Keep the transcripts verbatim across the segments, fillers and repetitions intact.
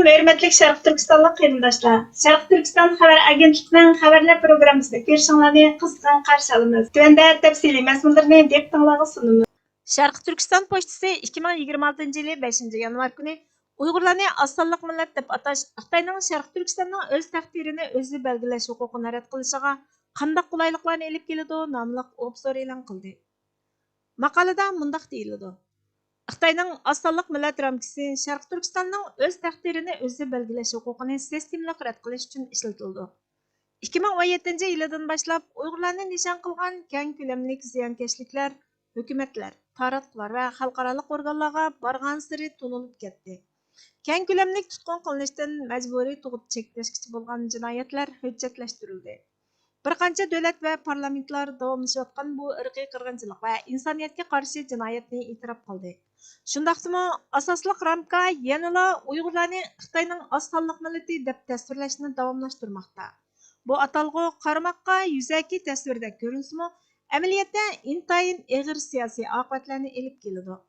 ھۆرمەتلىك شەرقىي تۈركىستانلىق قېرىنداشلار، شەرقىي تۈركىستان خەۋەر ئاگېنتلىقىنىڭ خەۋەرلەر پروگراممىسىدا كۆرۈشۈڭلارنى قىزغىن قارشى ئالىمىز. تۆۋەندە تەپسىلىي مەزمۇنلىرىنى دىققىتىڭلارغا سۇنىمىز. شەرقىي تۈركىستان پوچتىسى ئىككى مىڭ يىگىرمە ئالتىنچى يىلى بەشىنچى يانۋار كۈنى ئۇيغۇرلارنى ئاز سانلىق مىللەت دەپ ئاتاش خىتاينىڭ شەرقىي تۈركىستاننىڭ ئۆز تەقدىرىنى ئۆزى بەلگىلەش ھوقۇقىنى رەت قىلىشىغا قانداق قولايلىقلارنى ئېلىپ كېلىدۇ ناملىق ئوبزور ئېلان قىلدى. ماقالىدە مۇنداق دېيىلىدۇ: خىتاينىڭ ئاز سانلىق مىللەت رامكىسى شەرقىي تۈركىستاننىڭ ئۆز تەقدىرىنى ئۆزى بەلگىلەش ھوقۇقىنى سىستېمىلىق رەت قىلىش ئۈچۈن ئىشلىتىلىدۇ. ئىككى مىڭ ئون يەتتىنچى يىلىدىن باشلاپ ئۇيغۇرلارنى نىشان قىلغان كەڭ كۆلەملىك زىيانكەشلىكلەر ھۆكۈمەتلەر، تاراتقۇلار ۋە خەلقئارالىق ئورگانلارغا بارغانسېرى تونۇلۇپ كەتتى. كەڭ كۆلەملىك تۇتقۇن قىلىنىشتىن مەجبۇرىي تۇغۇپ چەكلەشكىچە بولغان جىنايەتلەر ھۆججەتلەشتۈرۈلدى. بىر قانچە دۆلەت ۋە پارلامېنتلار داۋاملىشىۋاتقان بۇ ئىرقىي قىرغىنچىلىق ۋە ئىنسانىيەتكە قارشى جىنايەتنى ئېتىراپ قىلدى. شۇنداقتىمۇ، ئاساسلىق رامكا يەنىلا ئۇيغۇرلارنى خىتاينىڭ ئاز سانلىق مىللىتى دەپ تەسۋىرلەشنى داۋاملاشتۇرماقتا. بۇ ئاتالغۇ قارىماققا يۈزەكى تەسۋىردەك كۆرۈنسىمۇ، ئەمەلىيەتتە ئىنتايىن ئېغىر سىياسىي ئاقىۋەتلەرنى ئېلىپ كېلىدۇ.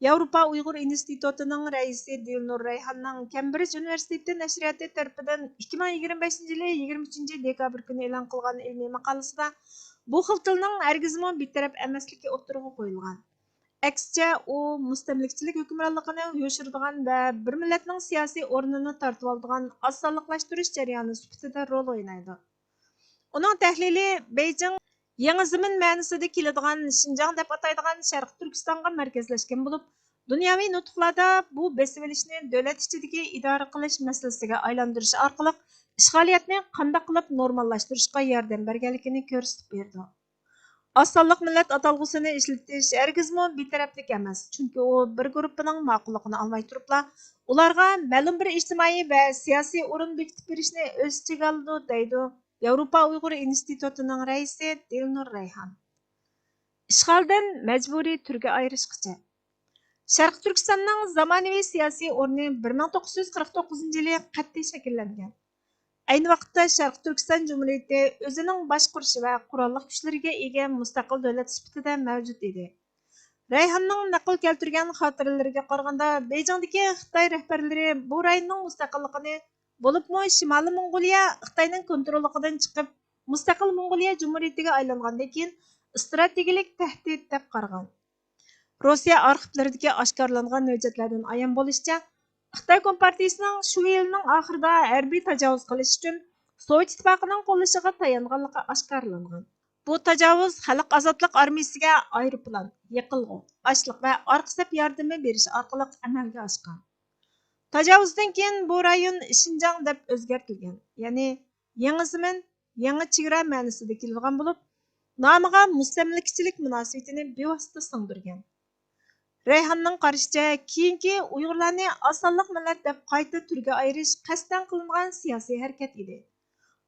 ياۋروپا ئۇيغۇر ئىنستىتۇتىنىڭ رەئىسى دىلنۇر رەيھاننىڭ كەمبرىج ئۇنىۋېرسىتېتى نەشرىياتى تەرىپىدىن ئىككى مىڭ يىگىرمە بەشىنچى يىلى يىگىرمە ئۈچىنچى دېكابىر كۈنى ئېلان قىلغان ئىلمىي ماقالىسىدا بۇ خىل تىلنىڭ ھەرگىزمۇ بىتەرەپ ئەمەسلىكى ئوتتۇرىغا قويۇلغان. ئەكسىچە، ئۇ مۇستەملىكىچىلىك ھۆكۈمرانلىقىنى يوشۇرىدىغان ۋە بىر مىللەتنىڭ سىياسىي ئورنىنى تارتىۋالىدىغان ئاز سانلىقلاشتۇرۇش جەريانى سۈپىتىدە رول ئوينايدۇ. ئۇنىڭ تەھلىلى بېيجىڭ يېڭى زېمىن مەنىسىدە كېلىدىغان شىنجاڭ دەپ ئاتايدىغان شەرقىي تۈركىستانغا مەركەزلەشكەن بولۇپ، دۇنياۋى نۇتۇقلاردا بۇ بېسىۋېلىشنى دۆلەت ئىچىدىكى ئىدارە قىلىش مەسىلىسىگە ئايلاندۇرۇش ئارقىلىق ئىشغالىيەتنى قانداق قىلىپ نورماللاشتۇرۇشقا ياردەم بەرگەنلىكىنى كۆرسىتىپ بېرىدۇ. ئاز سانلىق مىللەت ئاتالغۇسىنى ئىشلىتىش ھەرگىزمۇ بىتەرەپلىك ئەمەس، چۈنكى ئۇ بىر گۇرۇپپىنىڭ ماقۇللۇقىنى ئالماي تۇرۇپلا، ئۇلارغا مەلۇم بىر ئىجتىمائىي ۋە سىياسىي ئورۇن بېكىتىپ بېرىشنى ئۆز ئىچىگە ئالىدۇ، دەيدۇ ياۋروپا ئۇيغۇر ئىنستىتۇتىنىڭ رەئىسى دىلنۇر رەيھان. ئىشغالدىن مەجبۇرىي تۈرگە ئايرىشقىچە. شەرقىي تۈركىستاننىڭ زامانىۋى سىياسىي ئورنى بىر مىڭ توققۇز يۈز قىرىق توققۇزىنچى يىلى قەتئىي شەكىللەنگەن. ئەينى ۋاقىتتا شەرقىي تۈركىستان جۇمھۇرىيىتى ئۆزىنىڭ باشقۇرۇشى ۋە قوراللىق كۈچلىرىگە ئىگە مۇستەقىل دۆلەت سۈپىتىدە مەۋجۇت ئىدى. رەيھاننىڭ نەقىل كەلتۈرگەن خاتىرىلىرىگە قارىغاندا، بېيجىڭدىكى خىتاي رەھبەرلىرى بۇ رايوننىڭ مۇستەقىللىقىنى، بولۇپمۇ شىمالىي موڭغۇلىيە خىتاينىڭ كونتروللۇقىدىن چىقىپ، مۇستەقىل موڭغۇلىيە جۇمھۇرىيىتىگە ئايلانغاندىن كېيىن، ئىستراتېگىيەلىك تەھدىت دەپ قارىغان. روسىيە ئارخىپلىرىدىكى ئاشكارىلانغان ھۆججەتلەردىن ئايان بولۇشىچە، خىتاي كومپارتىيىسىنىڭ شۇ يىلنىڭ ئاخىرىدا ھەربىي تاجاۋۇز قىلىش ئۈچۈن سوۋېت ئىتتىپاقىنىڭ قوللىشىغا تايانغانلىقى ئاشكارىلانغان. بۇ تاجاۋۇز خەلق ئازادلىق ئارمىيىسىگە ئايروپىلان، يېقىلغۇ، ئاشلىق ۋە ئارقا سەپ ياردىمى بېرىش ئارقىلىق ئەمەلگە ئاشقان. تاجاۋۇزدىن كېيىن بۇ رايون شىنجاڭ دەپ ئۆزگەرتىلگەن، يەنى يېڭى زېمىن، يېڭى چېگرا مەنىسىدە كېلىدىغان بولۇپ، نامىغا مۇستەملىكىچىلىك مۇناسىۋىتىنى بىۋاسىتە سىڭدۈرگەن. رەيھاننىڭ قارىشىچە، كېيىنكى ئۇيغۇرلارنى ئاز سانلىق مىللەت دەپ قايتا تۈرگە ئايرىش قەستەن قىلىنغان سىياسىي ھەرىكەت ئىدى.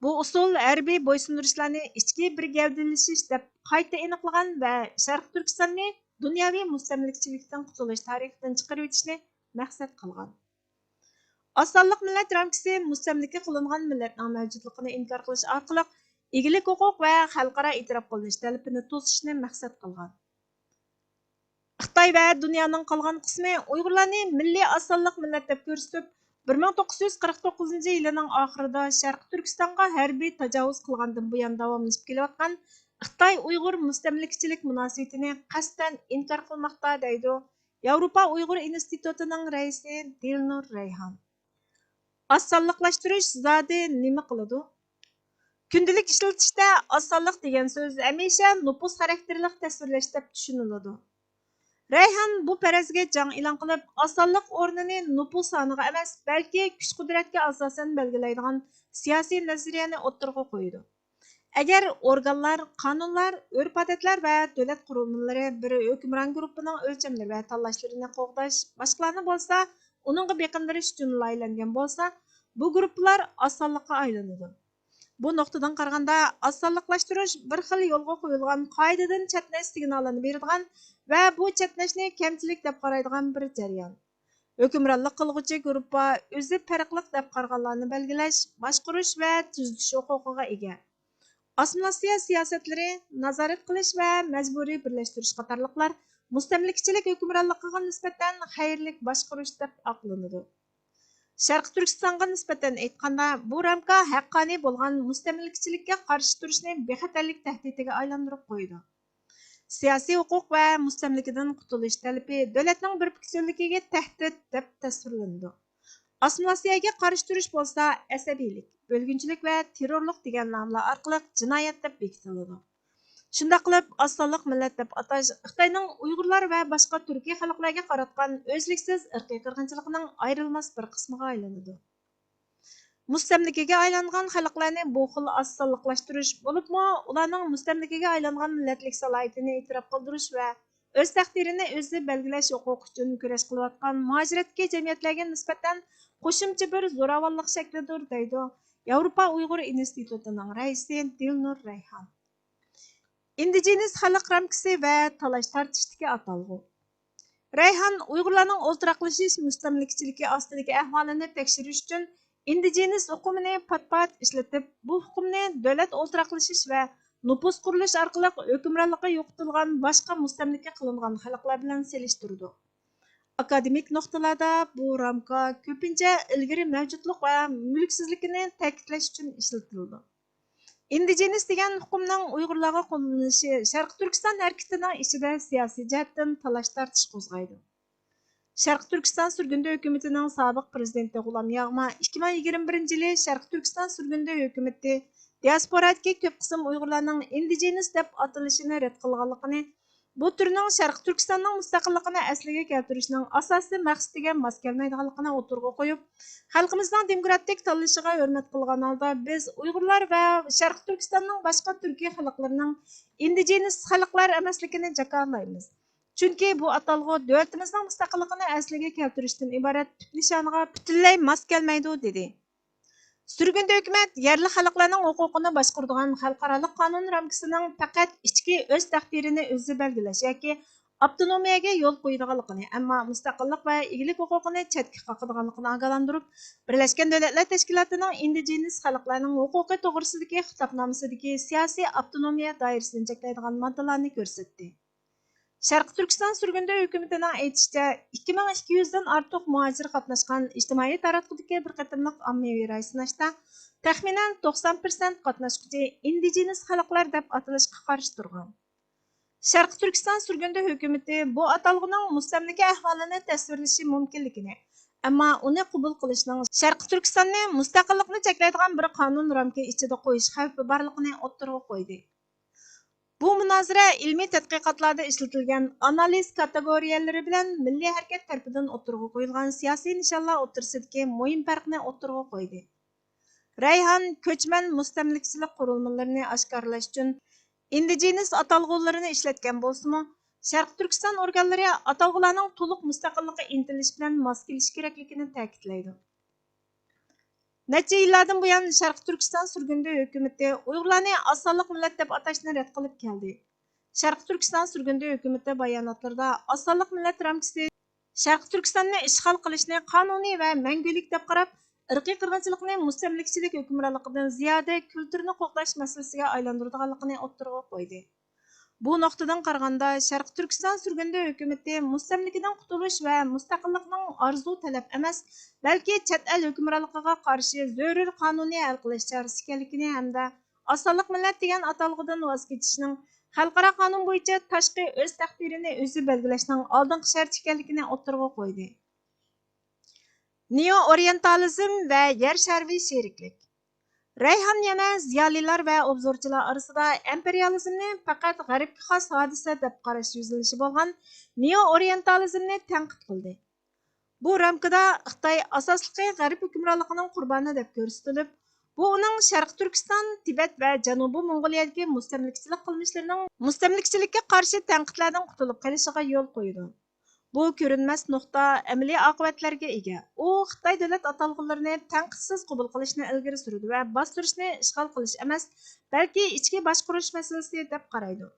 بۇ ئۇسۇل ھەربىي بويسۇندۇرۇشلارنى ئىچكى بىر گەۋدىلىشىش دەپ قايتا ئېنىقلىغان ۋە شەرقىي تۈركىستاننى دۇنياۋى مۇستەملىكىچىلىكتىن قۇتۇلۇش تارىخىدىن چىقىرىۋېتىشنى مەقسەت قىلغان. ئاز سانلىق مىللەت رامكىسى مۇستەملىكە قىلىنغان مىللەتنىڭ مەۋجۇتلۇقىنى ئىنكار قىلىش ئارقىلىق ئىگىلىك ھوقۇق ۋە خەلقئارا ئېتىراپ قىلىنىش تەلىپىنى توسۇشنى مەقسەت قىلغان. خىتاي ۋە دۇنيانىڭ قالغان قىسمى ئۇيغۇرلارنى مىللىي ئاز سانلىق مىللەت دەپ كۆرسىتىپ، بىر مىڭ توققۇز يۈز قىرىق توققۇزىنچى يىلىنىڭ ئاخىرىدا شەرقىي تۈركىستانغا ھەربىي تاجاۋۇز قىلغاندىن بۇيان داۋاملىشىپ كېلىۋاتقان خىتاي ئۇيغۇر مۇستەملىكىچىلىك مۇناسىۋىتىنى قەستەن ئىنكار قىلماقتا، دەيدۇ ياۋروپا ئۇيغۇر ئىنستىتۇتىنىڭ رەئىسى دىلنۇر رەيھان. ئاز سانلىقلاشتۇرۇش زادى نېمە قىلىدۇ؟ كۈندىلىك ئىشلىتىشتە ئاز سانلىق دېگەن سۆز ھەمىشە نوپۇس خاراكتېرلىق تەسۋىرلەش دەپ چۈشىنىلىدۇ. رەيھان بۇ پەرەزگە جەڭ ئېلان قىلىپ، ئاز سانلىق ئورنىنى نوپۇس سانىغا ئەمەس، بەلكى كۈچ-قۇدرەتكە ئاساسەن بەلگىلەيدىغان سىياسىي نەزەرىيەنى ئوتتۇرىغا قويىدۇ. ئەگەر ئورگانلار، قانۇنلار، ئۆرپ-ئادەتلەر ۋە دۆلەت قۇرۇلمىلىرى بىر ھۆكۈمران گۇرۇپپىنىڭ ئۆلچەملىرى ۋە تاللاشلىرىنى قوغداش، باشقىلارنى بولسا ئۇنىڭغا بېقىندۇرۇش ئۈچۈن لايىھەلەنگەن بولسا، بۇ گۇرۇپپىلار ئاز سانلىققا ئايلىنىدۇ. بۇ نۇقتىدىن قارىغاندا، ئاز سانلىقلاشتۇرۇش بىر خىل يولغا قويۇلغان قائىدىدىن چەتنەش سىگنالىنى بېرىدىغان ۋە بۇ چەتنەشنى كەمچىلىك دەپ قارايدىغان بىر جەريان. ھۆكۈمرانلىق قىلغۇچى گۇرۇپپا ئۆزى پەرقلىق دەپ قارىغانلارنى بەلگىلەش، باشقۇرۇش ۋە تۈزىتىش ھوقۇقىغا ئىگە. ئاسسىمىلياتسىيە سىياسەتلىرى، نازارەت قىلىش ۋە مەجبۇرىي بىرلەشتۈرۈش قاتارلىقلار مۇستەملىكىچىلىك ھۆكۈمرانلىقىغا نىسبەتەن خەيرلىك باشقۇرۇش دەپ ئاقلىنىدۇ. شەرقىي تۈركىستانغا نىسبەتەن ئېيتقاندا، بۇ رامكا ھەققانىي بولغان مۇستەملىكىچىلىككە قارشى تۇرۇشنى بىخەتەرلىك تەھدىتىگە ئايلاندۇرۇپ قويىدۇ. سىياسىي ھوقۇق ۋە مۇستەملىكىدىن قۇتۇلۇش تەلىپى دۆلەتنىڭ بىر پۈتۈنلۈكىگە تەھدىت دەپ تەسۋىرلىنىدۇ. ئاسسىمىلياتسىيەگە قارشى تۇرۇش بولسا ئەسەبىيلىك، بۆلگۈنچىلىك ۋە تېررورلۇق دېگەن ناملار ئارقىلىق جىنايەت دەپ بېكىتىلىدۇ. شۇنداق قىلىپ، ئاز سانلىق مىللەت دەپ ئاتاش خىتاينىڭ ئۇيغۇرلار ۋە باشقا تۈركىي خەلقلەرگە قاراتقان ئۆزلۈكسىز ئىرقىي قىرغىنچىلىقىنىڭ ئايرىلماس بىر قىسمىغا ئايلىنىدۇ. مۇستەملىكىگە ئايلانغان خەلقلەرنى بۇ خىل ئاز سانلىقلاشتۇرۇش، بولۇپمۇ ئۇلارنىڭ مۇستەملىكىگە ئايلانغان مىللەتلىك سالاھىيىتىنى ئېتىراپ قىلدۇرۇش ۋە ئۆز تەقدىرىنى ئۆزى بەلگىلەش ھوقۇقى ئۈچۈن كۈرەش قىلىۋاتقان مۇھاجىرەتتىكى جەمئىيەتلەرگە نىسبەتەن قوشۇمچە بىر زوراۋانلىق شەكلىدۇر، دەيدۇ ياۋروپا ئۇيغۇر ئىنستىتۇتىنىڭ رەئىسى دىلنۇر رەيھان. ئىندىجېنىس خەلق رامكىسى ۋە تالاش تارتىشتىكى ئاتالغۇ. رەيھان ئۇيغۇرلارنىڭ ئولتۇراقلىشىش مۇستەملىكىچىلىكى ئاستىدىكى ئەھۋالىنى تەكشۈرۈش ئۈچۈن ئىندىجېنىس ئۇقۇمىنى پات-پات ئىشلىتىپ، بۇ ئۇقۇمنى دۆلەت ئولتۇراقلىشىش ۋە نوپۇس قۇرۇلۇش ئارقىلىق ھۆكۈمرانلىقى يوقىتىلغان باشقا مۇستەملىكە قىلىنغان خەلقلەر بىلەن سېلىشتۇرىدۇ. ئاكادېمىك نۇقتىلاردا بۇ رامكا كۆپىنچە ئىلگىرى مەۋجۇتلۇق ۋە مۈلۈكسىزلىكىنى تەكىتلەش ئۈچۈن ئىشلىتىلىدۇ. ئىندىجېنىس دېگەن ئۇقۇمنىڭ ئۇيغۇرلارغا قوللىنىلىشى شەرقىي تۈركىستان ھەرىكىتىنىڭ ئىچىدە سىياسىي جەھەتتىن تالاش-تارتىش قوزغايدۇ. شەرقىي تۈركىستان سۈرگۈندە ھۆكۈمىتىنىڭ سابىق پىرېزىدېنتى غۇلام ياغما ئىككى مىڭ يىگىرمە بىرىنچى يىلى شەرقىي تۈركىستان سۈرگۈندە ھۆكۈمىتى دىئاسپورادىكى كۆپ قىسىم ئۇيغۇرلارنىڭ ئىندىجېنىس دەپ ئاتىلىشىنى رەت قىلغانلىقىنى، بۇ تۈرنىڭ شەرقىي تۈركىستاننىڭ مۇستەقىللىقىنى ئەسلىگە كەلتۈرۈشنىڭ ئاساسىي مەقسىتىگە ماس كەلمەيدىغانلىقىنى ئوتتۇرىغا قويۇپ، خەلقىمىزنىڭ دېموكراتىك تاللىشىغا ھۆرمەت قىلغان ھالدا، بىز ئۇيغۇرلار ۋە شەرقىي تۈركىستاننىڭ باشقا تۈركىي خەلقلىرىنىڭ ئىندىجېنىس خەلقلەر ئەمەسلىكىنى جاكارلايمىز. چۈنكى بۇ ئاتالغۇ دۆلىتىمىزنىڭ مۇستەقىللىقىنى ئەسلىگە كەلتۈرۈشتىن ئىبارەت تۈپ نىشانىغا پۈتۈنلەي ماس كەلمەيدۇ، دېدى. سۈرگۈندە ھۆكۈمەت يەرلىك خەلقلەرنىڭ ھوقۇقىنى باشقۇرىدىغان خەلقئارالىق قانۇن رامكىسىنىڭ پەقەت ئىچكى ئۆز تەقدىرىنى ئۆزى بەلگىلەش ياكى ئاپتونومىيەگە يول قويىدىغانلىقىنى، ئەمما مۇستەقىللىق ۋە ئىگىلىك ھوقۇقىنى چەتكە قاقىدىغانلىقىنى ئاگاھلاندۇرۇپ، بىرلەشكەن دۆلەتلەر تەشكىلاتىنىڭ ئىندىجېنىس خەلقلەرنىڭ ھوقۇقى توغرىسىدىكى خىتابنامىسىدىكى سىياسىي ئاپتونومىيە دائىرىسىنى چەكلەيدىغان ماددىلارنى كۆرسەتتى. شەرقىي تۈركىستان سۈرگۈندە ھۆكۈمىتىنىڭ ئېيتىشىچە، ئىككى مىڭ ئىككى يۈزدىن ئارتۇق مۇھاجىر قاتناشقان ئىجتىمائىي تاراتقۇدىكى بىر قېتىملىق ئاممىۋى راي سىناشتا تەخمىنەن توقسان پىرسەنت قاتناشقۇچى ئىندىجېنىس خەلقلەر دەپ ئاتىلىشقا قارشى تۇرغان. شەرقىي تۈركىستان سۈرگۈندە ھۆكۈمىتى بۇ ئاتالغۇنىڭ مۇستەملىكە ئەھۋالىنى تەسۋىرلىشى مۇمكىنلىكىنى، ئەمما ئۇنى قوبۇل قىلىشنىڭ شەرقىي تۈركىستاننى مۇستەقىللىقنى چەكلەيدىغان بىر قانۇن رامكا ئىچىدە قويۇش خەۋپى بارلىقىنى ئوتتۇرىغا قويدى. بۇ مۇنازىرە ئىلمىي تەتقىقاتلاردا ئىشلىتىلگەن ئانالىز كاتېگورىيەلىرى بىلەن مىللىي ھەرىكەت تەرىپىدىن ئوتتۇرىغا قويۇلغان سىياسىي نىشانلار ئوتتۇرىسىدىكى مۇھىم پەرقنى ئوتتۇرىغا قويدى. رەيھان كۆچمەن مۇستەملىكىچىلىك قۇرۇلمىلىرىنى ئاشكارىلاش ئۈچۈن ئىندىجېنىس ئاتالغۇلىرىنى ئىشلەتكەن بولسىمۇ، شەرقىي تۈركىستان ئورگانلىرى ئاتالغۇلارنىڭ تولۇق مۇستەقىللىققا ئىنتىلىش بىلەن ماس كېلىشى كېرەكلىكىنى تەكىتلەيدۇ. نەچچە يىللاردىن بۇيان شەرقىي تۈركىستان سۈرگۈندە ھۆكۈمىتى ئۇيغۇرلارنى ئاز سانلىق مىللەت دەپ ئاتاشنى رەت قىلىپ كەلدى. شەرقىي تۈركىستان سۈرگۈندە ھۆكۈمىتى باياناتلىرىدا ئاز سانلىق مىللەت رامكىسى شەرقىي تۈركىستاننى ئىشغال قىلىشنى قانۇنىي ۋە مەڭگۈلۈك دەپ قاراپ، ئىرقىي قىرغىنچىلىقنى مۇستەملىكىچىلىك ھۆكۈمرانلىقىدىن زىيادە كۈلتۈرنى قوغداش مەسىلىسىگە ئايلاندۇرىدىغانلىقىنى ئوتتۇرىغا قويدى. بۇ نۇقتىدىن قارىغاندا، شەرقىي تۈركىستان سۈرگۈندە ھۆكۈمىتى مۇستەملىكىدىن قۇتۇلۇش ۋە مۇستەقىللىقنىڭ ئارزۇ تەلەپ ئەمەس، بەلكى چەت ئەل ھۆكۈمرانلىقىغا قارشى زۆرۈر قانۇنىي ھەل قىلىش چارىسى ئىكەنلىكىنى ھەمدە ئاز سانلىق مىللەت دېگەن ئاتالغۇدىن ۋاز كېچىشنىڭ خەلقئارا قانۇن بويىچە تاشقى ئۆز تەقدىرىنى ئۆزى بەلگىلەشنىڭ ئالدىنقى شەرتى ئىكەنلىكىنى ئوتتۇرىغا قويدى. نېئو-ئورىيېنتالىزم ۋە يەر شارىۋى شېرىكلىك. رەيھان يەنە زىيالىيلار ۋە ئوبزورچىلار ئارىسىدا ئىمپېرىيالىزمنى پەقەت غەربكە خاس ھادىسە دەپ قاراش يۈزلىنىشى بولغان نېئو-ئورىيېنتالىزمنى تەنقىد قىلدى. بۇ رامكىدا خىتاي ئاساسلىقى غەرب ھۆكۈمرانلىقىنىڭ قۇربانى دەپ كۆرسىتىلىپ، بۇ ئۇنىڭ شەرقىي تۈركىستان، تىبەت ۋە جەنۇبىي موڭغۇلىيەدىكى مۇستەملىكىچىلىك قىلمىشلىرىنىڭ مۇستەملىكىچىلىككە قارشى تەنقىدلەردىن قۇتۇلۇپ قېلىشىغا يول قويىدۇ. بۇ كۆرۈنمەس نۇقتا ئەمەلىي ئاقىۋەتلەرگە ئىگە. ئۇ خىتاي دۆلەت ئاتالغۇلىرىنى تەنقىدسىز قوبۇل قىلىشنى ئىلگىرى سۈرىدۇ ۋە باستۇرۇشنى ئىشغال قىلىش ئەمەس، بەلكى ئىچكى باشقۇرۇش مەسىلىسى دەپ قارايدۇ.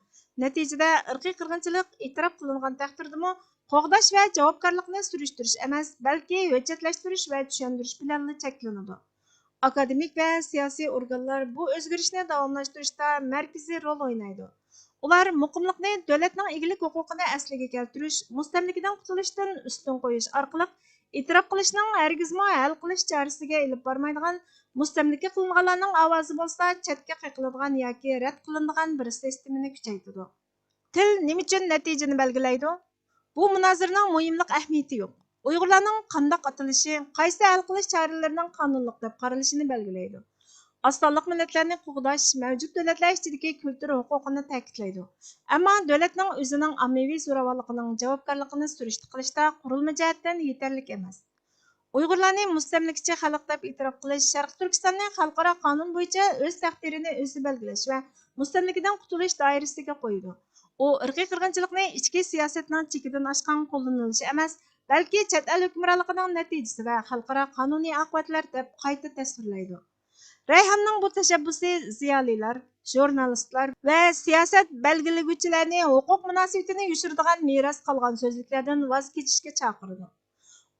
نەتىجىدە، ئىرقىي قىرغىنچىلىق ئېتىراپ قىلىنغان تەقدىردىمۇ، قوغداش ۋە جاۋابكارلىقنى سۈرۈشتۈرۈش ئەمەس، بەلكى ھۆججەتلەشتۈرۈش ۋە چۈشەندۈرۈش بىلەنلا چەكلىنىدۇ. ئاكادېمىك ۋە سىياسىي ئورگانلار بۇ ئۆزگىرىشنى داۋاملاشتۇرۇشتا مەركىزىي رول ئوينايدۇ. ئۇلار مۇقىملىقنى، دۆلەتنىڭ ئىگىلىك ھوقۇقىنى ئەسلىگە كەلتۈرۈش، مۇستەملىكىدىن قۇتۇلۇشتىن ئۈستۈن قويۇش ئارقىلىق ئېتىراپ قىلىشنىڭ ھەرگىزمۇ ھەل قىلىش چارىسىگە ئېلىپ بارمايدىغان، مۇستەملىكە قىلىنغانلارنىڭ ئاۋازى بولسا چەتكە قېقىلىدىغان ياكى رەت قىلىنىدىغان بىر سىستېمىنى كۈچەيتىدۇ. تىل نېمە ئۈچۈن نەتىجىنى بەلگىلەيدۇ؟ بۇ مۇنازىرىنىڭ مۇھىملىق ئەھمىيىتى يوق. ئۇيغۇرلارنىڭ قانداق ئاتىلىشى، قايسى ھەل قىلىش چارىلىرىنىڭ قانۇنلۇق دەپ قارىلىشىنى بەلگىلەيدۇ. ئاز سانلىق مىللەتلەرنى قوغداش مەۋجۇت دۆلەتلەر ئىچىدىكى كۈلتۈر ھوقۇقىنى تەكىتلەيدۇ. ئەمما دۆلەتنىڭ ئۆزىنىڭ ئاممىۋى زوراۋانلىقىنىڭ جاۋابكارلىقىنى سۈرۈشتە قىلىشتا قۇرۇلما جەھەتتىن يېتەرلىك ئەمەس. ئۇيغۇرلارنى مۇستەملىكىچى خەلق دەپ ئېتىراپ قىلىش شەرقىي تۈركىستاننى خەلقئارا قانۇن بويىچە ئۆز تەقدىرىنى ئۆزى بەلگىلەش ۋە مۇستەملىكىدىن قۇتۇلۇش دائىرىسىگە قويىدۇ. ئۇ ئىرقىي قىرغىنچىلىقنى ئىچكى سىياسەتنىڭ چېكىدىن ئاشقان قوللىنىلىشى ئەمەس، بەلكى چەت ئەل ھۆكۈمرانلىقىنىڭ نەتىجىسى ۋە خەلقئارا قانۇنىي ئاقىۋەتلەر دەپ قايتا تەسۋىرلەيدۇ. رەيھاننىڭ بۇ تەشەببۇسى زىيالىيلار، ژۇرنالىستلار ۋە سىياسەت بەلگىلىگۈچىلەرنى ھوقۇق مۇناسىۋىتىنى يوشۇرىدىغان مىراس قالغان سۆزلۈكلەردىن ۋاز كېچىشكە چاقىرىدۇ.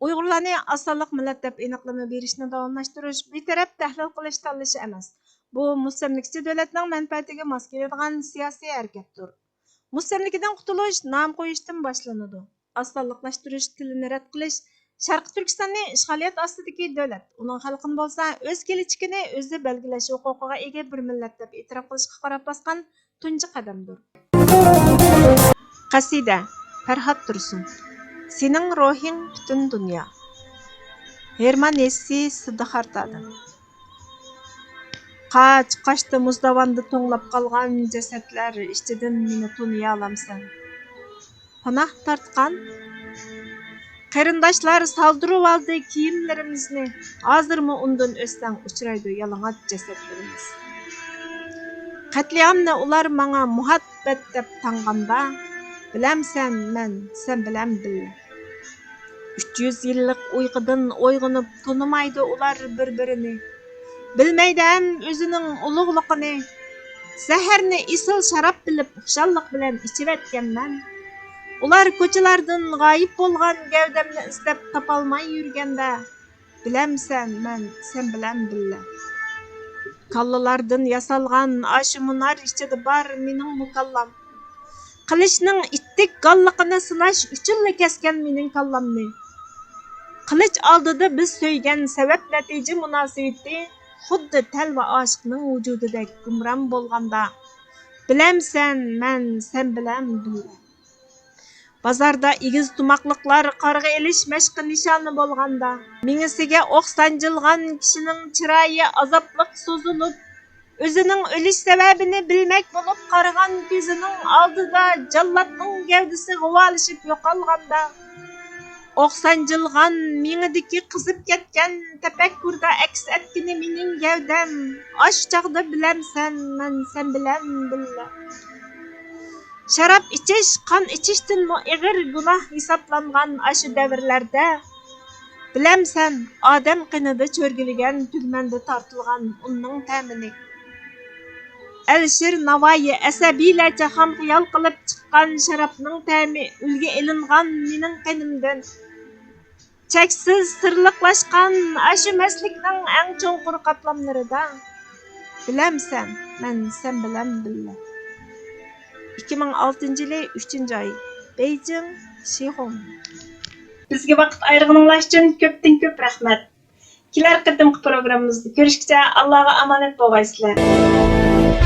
ئۇيغۇرلارنى ئاز سانلىق مىللەت دەپ ئېنىقلىما بېرىشنى داۋاملاشتۇرۇش بىتەرەپ تەھلىل قىلىش تاللىشى ئەمەس. بۇ مۇستەملىكىچى دۆلەتنىڭ مەنپەئەتىگە ماس كېلىدىغان سىياسىي ھەرىكەتتۇر. مۇستەملىكىدىن قۇتۇلۇش نام قويۇشتىن باشلىنىدۇ. ئاز سانلىقلاشتۇرۇش تىلىنى رەت قىلىش شەرقىي تۈركىستاننى ئىشغالىيەت ئاستىدىكى دۆلەت، ئۇنىڭ خەلقىنى بولسا ئۆز كېلىچىكىنى ئۆزى بەلگىلەش ھوقۇقىغا ئىگە بىر مىللەت دەپ ئېتىراپ قىلىشقا قاراپ باسقان تۇنجى قەدەمدۇر. قەسىدە، پەرھات تۇرسۇن. سېنىڭ روھىڭ پۈتۈن دۇنيا. ھېرمان ھېسسى سىددىخارتادىن. قاچ-قاچتا مۇزداۋاندا توڭلاپ قالغان جەسەتلەر ئىچىدىن مېنى تونۇيالامسەن؟ پاناھ تارتقان قېرىنداشلار سالدۇرۇۋالدى كىيىملىرىمىزنى، ھازىرمۇ ئۇندىن ئۆتسەڭ ئۇچرايدۇ يالىڭاچ جەسەتلىرىمىز. قەتلىئامنى ئۇلار ماڭا مۇھەببەت دەپ تاڭغاندا، بىلەمسەن مەن سەن بىلەن بىللە. ئۈچ يۈز يىللىق ئۇيقۇدىن ئويغىنىپ تونۇمايدۇ ئۇلار بىر-بىرىنى. بىلمەيدۇ ھەم ئۆزىنىڭ ئۇلۇغلۇقىنى. زەھەرنى ئېسىل شاراب بىلىپ خۇشاللىق بىلەن ئىچىۋەتكەنمەن. ئۇلار كوچىلاردىن غايىب بولغان گەۋدەمنى ئىزدەپ تاپالماي يۈرگەندە، بىلەمسەن مەن سەن بىلەن بىللە. كاللىلاردىن ياسالغان ئاشۇ مۇنار ئىچىدە بار مېنىڭمۇ كاللام. قىلىچنىڭ ئىتتىك گاللىقىنى سىناش ئۈچۈنلا كەسكەن مېنىڭ كاللامنى. قىلىچ ئالدىدا بىز سۆيگەن سەۋەب نەتىجە مۇناسىۋىتى خۇددى تەلۋە ئاشىقنىڭ ۋۇجۇدىدەك گۇمران بولغاندا، بىلەمسەن مەن سەن بىلەن بىللە. بازاردا ئېگىز تۇماقلىقلار قارغا ئېلىش مەشقى نىشانى بولغاندا، مېڭىسىگە ئوق سانجىلغان كىشىنىڭ چىرايى ئازابلىق سوزۇلۇپ، ئۆزىنىڭ ئۆلۈش سەۋەبىنى بىلمەك بولۇپ قارىغان كۆزىنىڭ ئالدىدا جاللاتنىڭ گەۋدىسى غۇۋالىشىپ يوقالغاندا، ئوق سانجىلغان مېڭىدىكى قىزىپ كەتكەن تەپەككۇردا ئەكس ئەتكىنى مېنىڭ گەۋدەم، ئاشۇ چاغدا بىلەمسەن مەن سەن بىلەن بىللە. شاراب ئىچىش قان ئىچىشتىنمۇ ئېغىر گۇناھ ھېسابلانغان ئاشۇ دەۋرلەردە، بىلەمسەن ئادەم قېنىدا چۆرگىلىگەن تۈگمەندە تارتىلغان ئۇننىڭ تەمىنى؟ ئەلىشىر ناۋايى ئەسەبىيلەرچە خام خىيال قىلىپ چىققان شارابنىڭ تەمى ئۈلگە ئېلىنغان مېنىڭ قېنىمدىن. چەكسىز سىرلىقلاشقان ئاشۇ مەستلىكنىڭ ئەڭ چوڭقۇر قاتلاملىرىدا، بىلەمسەن مەن سەن بىلەن بىللە. ئىككى مىڭ ئالتىنچى يىلى ئۈچىنچى ئاي، بېيجىڭ، شىخۇڭ. بىزگە ۋاقىت ئايرىغىنىڭلار ئۈچۈن كۆپتىن كۆپ رەھمەت. كېلەر قېتىمقى پروگراممىمىزدا كۆرۈشكىچە ئاللاغا ئامانەت بولغايسىلەر.